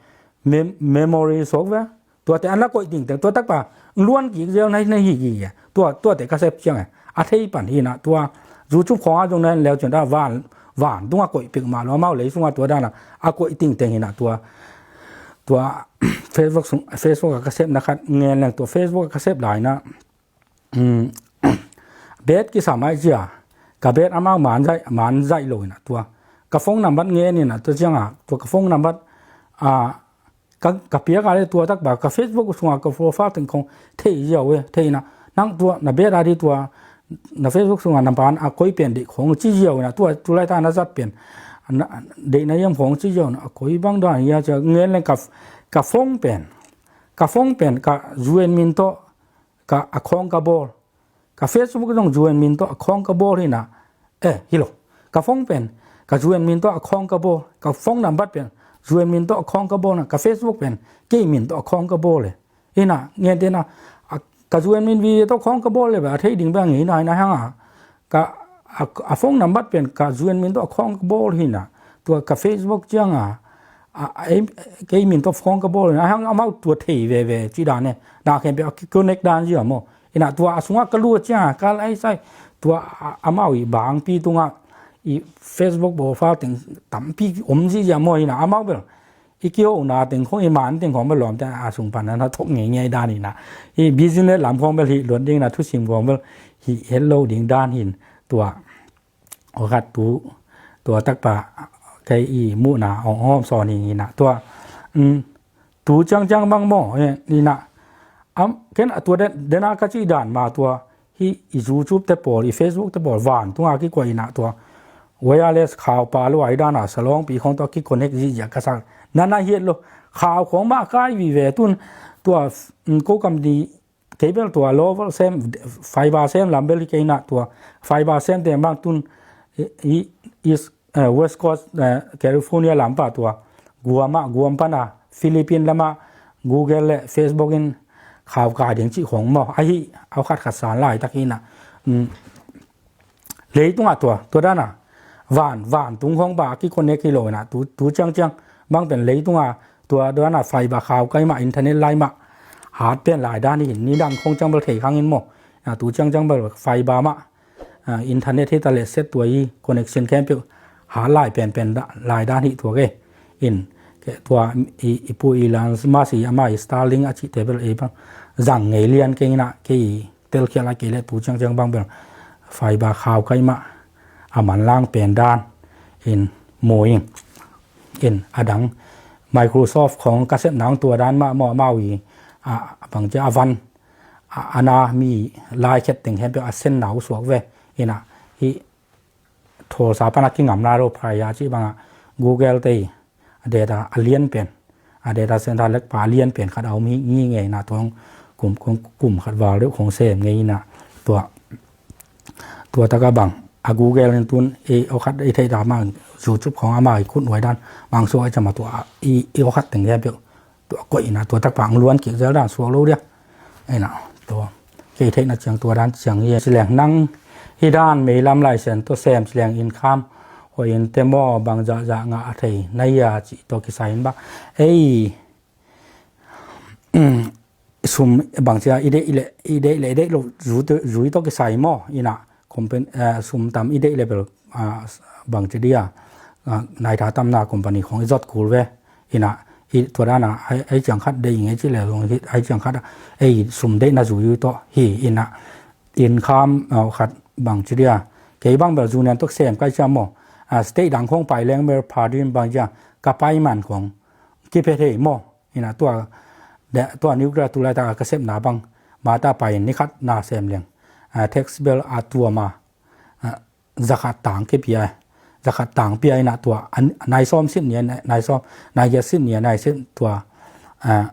memory sok ve. Tuate an la koih ding teng tua takpa luan kik zel na hi kik ia tua, tuate ka sep ciang e a thei pan hi na tua YouTube khong a zong na en leu cian ta van, van tung a koih pek mah lo amau lei sunga tua dana a koih ting teng hi na tua, tua Facebook sung, Facebook a ka sep na khat ngen leng tua Facebook a ka sep lai na bet kisam ai cia ka bet amau man zaih, man zaih lo ina tua ka phone number ngen ina tua cianga tua ka phone number a ka, ka piak a le tua takpa ka Facebook sunga ka profile teng khong thei ziau e, thei ina nang tua na bet a di tua na Facebook sunga na pan a koi pen deih khong ci ziau ina tua tulai ta na zat pen deih na yam khong ci ziau na a koi bang dan ia cia ngen leng ka, ka phone pen, ka phone pen ka U N min tawh ka a khawng ka bawl. Ka Facebook zong U N min tawh a khawng ka bawl hi na. Eh, hi lo. Ka phone pen ka U N min tawh a khawng ka bawl. Ka phone number pen U N min tawh a khawng ka bawl na. Ka Facebook pen kei min tawh a khawng ka bawl e. Hi na, ngen te na, ka U N min vive tawh khawng ka bawl le ba a thei ding bang hi na, hi na hang a. Ka a phone number pen ka U N min tawh a khawng ka bawl hi na. Tua ka Facebook cianga a, a, ei, kei min tawh phone ka bawl in, a hang amau tua thei veve ci dan e. Na khempeuh a ki-connect dan zia maw. Ina tua a sungah ka lut ciang a kal ai sai. Tua a, amau i bangpi tungah i Facebook profile teng tampi om zia maw, ina amau bel i kihona teng khong, i man teng khong bel lawmte a sung pan na thok ngeingei dan ina. I business lam khong bel hi luat ding na, thusim khong bel hi het lo ding dan hin tua. Aw khat tu, tua takpa kei i muhna ong hawm sawn hi ina tua. Um, tu ciangciang bang maw, eh, ina. Am, ken a tua den, dena ka ci dan ma tua, hi i YouTube te pawl, i Facebook te pawl, vantunga kikuah ina tua. Wireless khau pa luai dana salawngpi khong tua ki-connect zihziah ka sak. Nana hiat lo, khau khong mah kai vive tun, tua, um, ko kam di, kei bel tua local sem, fiber sem lam bel hi kei ina tua, fiber sem te bang tun, i, i, is, eh, West Coast, eh, California lam pa tua, Guam ah, Guam pana, Philippine lama, Google le Facebook in khau kai ding cih khong maw. Ahi, au khat khat san laitak hi ina. Um, leitungah tua, tua dana, van, vantung khong ba ki-connect hi lo ina, tu, tu ciangciang, bang pen leitungah, tua dana fiber khau kai mah, internet lai mah, hat pen lai dan hi, ni dan khong ciang bel thei khang in maw. Ah, tu ciangciang bel fiber mah, ah, internet hi ta le set tua i connection khempeuh, hat lai penpen da, lai dan hi tua ke. In, ke tua i, i pu i lan ma si ama i Starlink a cih te bel ei bang. Zang ngei lian kei ina kei telkhial a kei le tu ciangciang bang bel fiber khau kai mah a manlang pen dan in mu ing. In a dang Microsoft khong ka sep nang tua dan mah maw, amau i a bang cia a van a, a na mi laikhet teng khempeuh a sen nau suak ve. Ina hi tholsa pana kingamla lo phaya cih banga Google te i a data a lian pen, a data center lekpa a lian pen khat a om hi ngi ngei ina tuang kum, kum, kum khat val deuh khong sem ngei ina tua, tua taka bang a Google in tun i aw khat i theih ta mang YouTube khong ama i khut nuai dan mang suak i cama tua i, i aw khat teng lian peuh tua koih ina tua takpa ang luan kik zel dan suak lo dia. Ina tua kei theihna ciang tua dan ciang hi ci leng nang hi dan meilam laisen tua sem ci leng income hoih in te maw bang zahzah ngah a thei na hia cih tua kisai in bang ei, um, sum bang cia i deih le, i deih le, i deih lo zu te, zui tua kisai maw ina company, eh, sum tam i deih le bel, ah, bang ci dia, ah, naitha tamna company khong i zot kul ve. Ina, i tua dana, ai, ai ciang khat dei nge ci le, hong hi, ai ciang khat, ei sum deihna zui ui tawh hi ina, income, ah, khat bang ci dia. Kei bang bel zu nian tok sem kai cia maw. Ah, state dang khong pai leng bel pha din bang cia, ka pai man khong. Kiphe thei maw. Ina tua, de, tua nuclear tu lai ta ka sepna bang. Ma ta pai ni khat na sem leng. Ah, tax bel a tua ma. Ah, zakhat tang kipia, zakhat tang pia ina tua, an, nai sawm sit nia, nai, nai sawm, nai giat sit nia, nai sit tua, ah,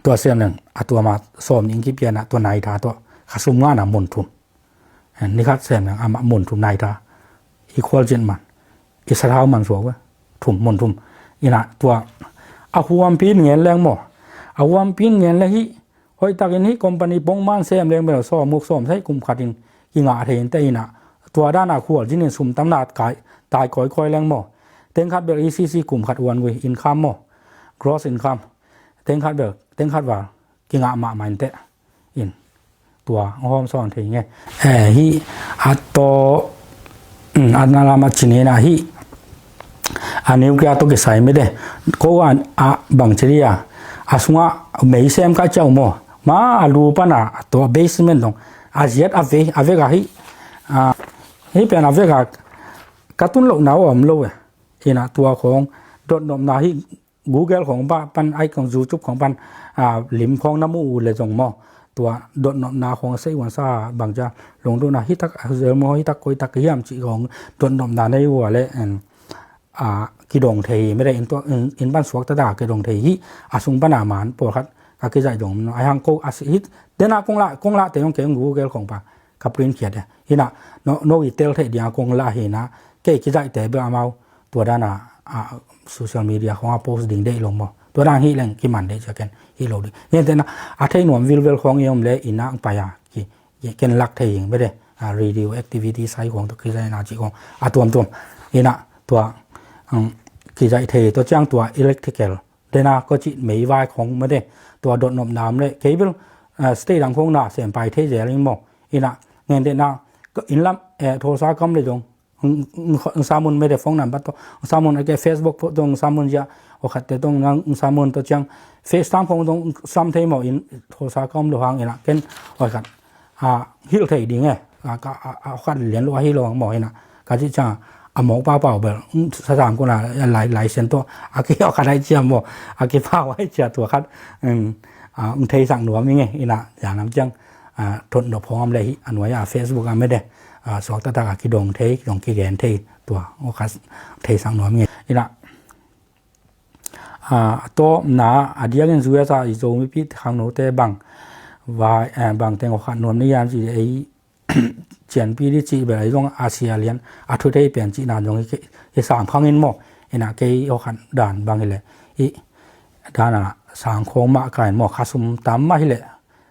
tua siam leng, a tua ma sawm ning kipia ina tua nai tha tua, kha sum ngana mun thum. Eh, ni khat siam leng, ama mun thum nai tha. I khual cin man, i sathau man suak ve, thum, mun thum. Ina tua, a huampin ngen leng maw, a huampin ngen leng hi, hoih takin hi company pongman sem leng bel sawm muk sawm sai kum khatin kingah thei in te ina. Tua dana khual zinin sum tamna kai, tai kawikawi leng maw. Teng khat bel E C C kum khat uan gui income maw. Gross income. Teng khat bel, teng khat val. Kingah mahmah in te. In. Tua, hawm sawn thei nge. Eh, hi, a to, um, a na lama cin ina hi. A nuclear to kisai mede. Ko an a bang ci dia. A sunga mei sem ka ciau maw. Ma a lu pana to basement dong. A ziat a ve, a ve ka hi. A, hi pen a ve ka, ka tun lo na om lo e. Ina tua khong dot nop na hi Google khong ba pan ai khong YouTube khong pan, a, lim khong na mu u le zong maw. Tua dot nop na khong sei wan sa bang cia. Long du na hi tak, a zel maw hi tak koi tak hiam ci khong dot nop na nei ua le, en. A, kidong thei mede in tua, in, in ban suak ta da kidong thei hi, a sung ban a man pawlkhat ka kizaih dong no, a hang ko a si hi, dena kong la, kong la te yong ke yong Google khong pa, ka print khiat e. Hina, no, no i tel thei dia kong la hina, ke kizaih te bel amau, tua dana, a, social media khong a post ding dei lo maw. Tua dan hi leng kiman dei cia ken, hi lo ding. Ngen tena, a thei nuam vilvel khong i om le, ina ang paya, ki, Ken lak thei ing bede, a, radio activity sai khong tua kizaina ci khong a tuamtuam. Ina tua, um, kizaih thei tua ciang tua electrical dena ko cih meivai khong mate tua dot nop nam le kei bel state dang khong na sem pai thei zel in maw. Ina ngen dena in lam Tulsa kam le zong Ng Samun mete phone number to Ng Samun ake Facebook to Ng Samun zia o khat te to Ng Samun to ciang FaceTime khong to sam thei maw in Tulsa kam lo hang ina ken o khat a hilh thei ding e. A ka a khat lian lo a hi lo hang maw ina ka ci ciang a mawk pau pau bel sa sam kuna lai lai sen to a ki o khat ai ciam maw a ki pau ai cia tua khat ng thei sak nuam ing e ina zia nam ciang thot nop phone am le hi a nuai a Facebook a mete suak taktak a kidong thei kidong kigen thei tua o khat thei sak nuam ing e ina a tawpna a diakin zuia sa i Zomipi khangnote bang vai bang teng o khat nuam ni yan ci ei cianpi di cih bel ei zong a sia lian a thu thei pen cihna zong hi sang phangin maw ina kei o khat dan bang hi le i dan a sang khong mah kain maw kha sum tam mah hi le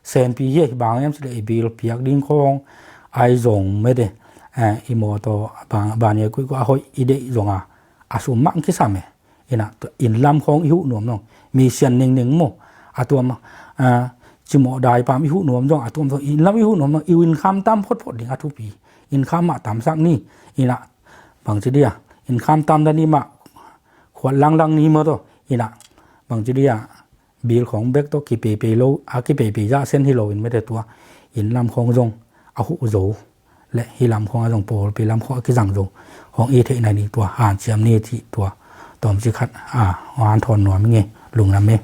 sempi hi bang em ci le i bil piak ding khong ai zong mete i mawtaw bang bang i kuih kuah a hoih i deih zong a a sum mah kisam e. Ina in lam khong i huh nuam nong mi sian ningning maw a tuam cimawh dai pam i huh nuam zong a tuam zong in lam i huh nuam nong i in kham tam photphot ding a thupi in kham mah tamsak ni ina bangci dia in kham tam da ni mah khuat langlang ni maw to ina bangci dia bil khong bek to kipeipei lo a kipeipei zah sen hi lo in mete tua in lam khong zong a huh zo le hi lam khong a zong pawlpi lam khong a kizang zo khong i theihna ni tua hanciam ni cih tua tawmci khat a han thawn nuam ing e lunglam e.